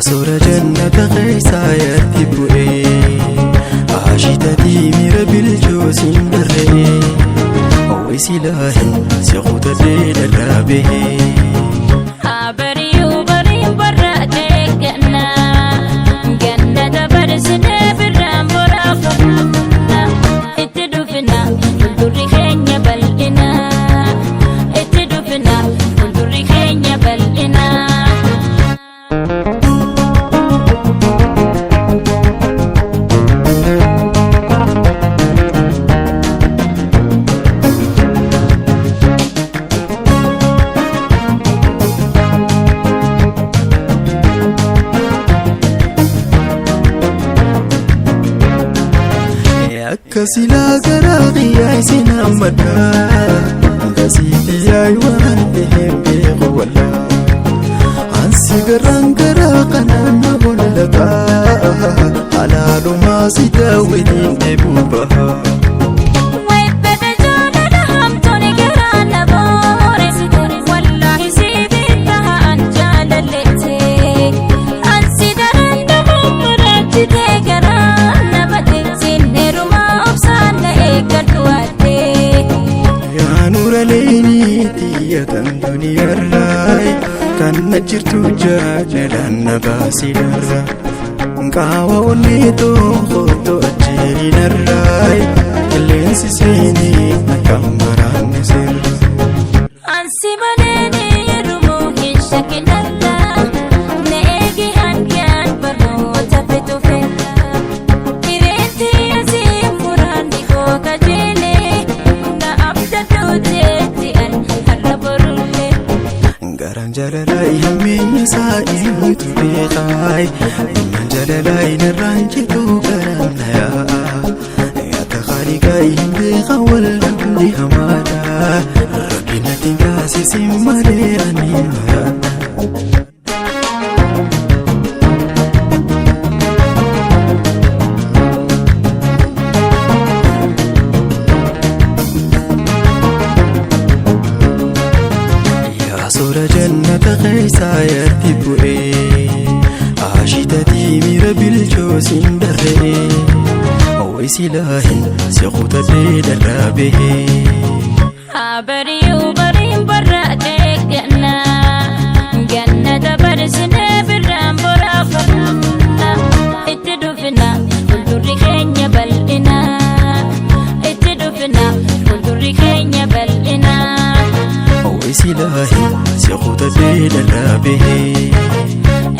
Suura jannata keessaa yarti bu'ee Ashitatii miira bilchoo siin darree Waysilaahin si kutadhee dadhabee. Abariyu bariin barraaqee ganna ganna dabarsinee birraan boraafanna itti dhufina fuuldurri keenya bal'ina itti dhufina fuuldurri keenya bal'ina. Akka silaa garaa qiyyaa isin hammadhaa Gasiitti yaay waan ta'eef beeku wallaa Ansi garaan garaa kanaan na hollataa Halaalumaa si daawwitiin dheebuu bahaa. Webbeda jaalala hamtuun garaa na boore wallaahi siif ta'an jaalalleete ansi daran daboo muraachitee garaa na bate sinneerumaa obsaan na eeggadhu waaddee. Yaa nuura leenii xiyya tan duniyaarraa kan na jirtu jaalalaan na baasidarra. Qaawa onnee tokko ajjeerinarraa qilleensi seenee akka maraanne sirra. Ansi malee yeroo hin shakkinarra na eegi hangaan barnoota fitu fedha. Hireetti asii muraanni koo kajeelee na abdadhuuteetti an har'a borullee. Garaan jaalalaa hammeenya isaa eenyutu beekaa? Ilmaan jaalalaa narraan jiru garaan na yaa'a. Akka khaliqaa hin beekan wal dhabni hamaadha. Rabbi natti kaasisin malee ani maraadha. Yaa suura jannata keessaa yarti bu'ee Ashitatii miira bilchoo siin darree Waysilaahin si kutadhee dadhabee. Abariyu bariin barraaqee ganna ganna dabarsinee birraan boraafanna itti dhufina fuuldurri keenya bal'ina itti dhufina fuuldurri keenya bal'ina. Waysilaahin si kutadhee dadhabee.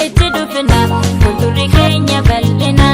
Itti dhufina fuuldurri keenya bal'ina.